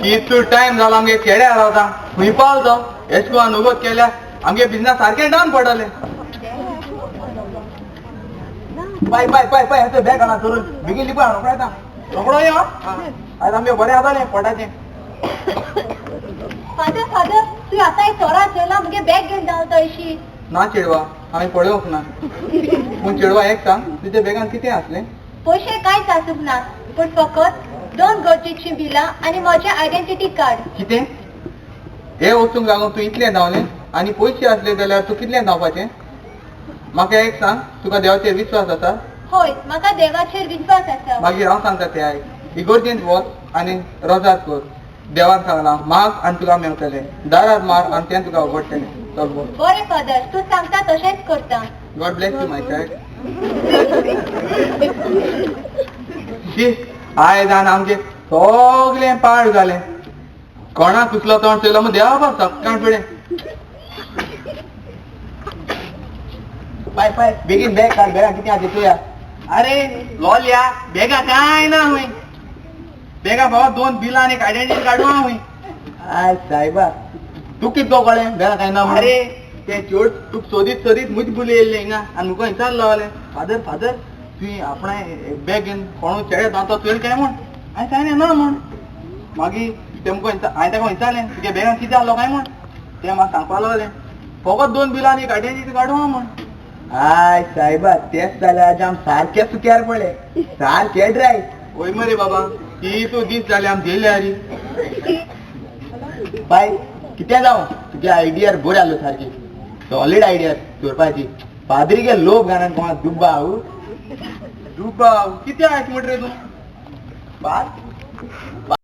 कितलो टायम जाला आमगे चेड्या रावता खंय पावलो तो एश कोन उगोत केल्या आमगे बिजनेस सारकें डावन पडले. पाय पाय पाय पाय, हें बॅग हाडा करून बेगीन लिपय, रोकडो येता, रोकडो यो. आयज आमगे बरें जातालें पोटाचें. फादर, फादर, तूं आतां चोरा चोयला मुगे बॅग घेवन धांवता अशी. ना चेडवा, हांवें पळोवंक ना. पूण चेडवा, एक सांग, तुज्या बॅगान कितें आसलें? पयशे कांयच आसूंक ना, पूण फकत दोन गरजेचीं बिलां आनी म्हजें आयडेंटिटी कार्ड. कितें हे वचूंक लागून तूं इतलें धांवलें आनी पयशे आसले जाल्यार तूं कितलें धांवपाचें? म्हाका एक सांग, तुका देवाचेर विस्वास आसा? हय, म्हाका देवाचेर विस्वास आसा. मागीर हांव सांगता तें आयक. इगोर्जेंत वच आनी रोजाद कर. देवान सांगलां, माग आनी तुका मेवतलें, दारार मार आनी तें तुका उगडटलें. चल बोल. बरें फादर, तूं सांगता तशेंच करता. God bless you, my child. शी, आयज आनी आमचें सगळें पाड जालें. कोणाक कुसलो तोंड चोयलो मग देवा सकाळ फुडें. पाय पाय, बेगीन बॅग काड. बॅगा कितें आसा चोया. अरे लोलया, बॅगा कांय ना हुंय. बॅगा बाबा दोन बिलां आनी एक आयडेंटिटी कार्ड आहा हुंय. I सायबा, तूं कितें कळ्ळें बॅगा कांय ना? अरे ते चोड तुका सोदीत सोदीत मुज बुली येयल्लें हिंगा आनी मुको विचारलो लागलें, फादर फादर, तुवें आपणें बॅग घेवन कोणू चेडे धांवतो चोयल काय म्हूण. हांवें सांगलें ना म्हूण. मागीर ते मुको, हांवें ताका विचारलें, तुगे बॅगान कितें आहलो काय म्हूण. ते म्हाका सांगपा लागलें, फकत दोन बिलां आनी एक आयडेंटिटी कार्ड आहा म्हूण. I सायबा, तेच जाल्यार आम सारकें सुक्यार पडले, सारकें ड्राय. वय मरे बाबा, कितू दीस जाले आम जेयल्यार. बाय, कितें जावं, तुगे आयडियार बरी आसलो, सारकी सॉलीड आयडिया चोरपाची. पाद्री गे लोक घाणान कोणाक दुब्बा हांव दुब्बा कितें आयक म्हणटा रे तूं? बात.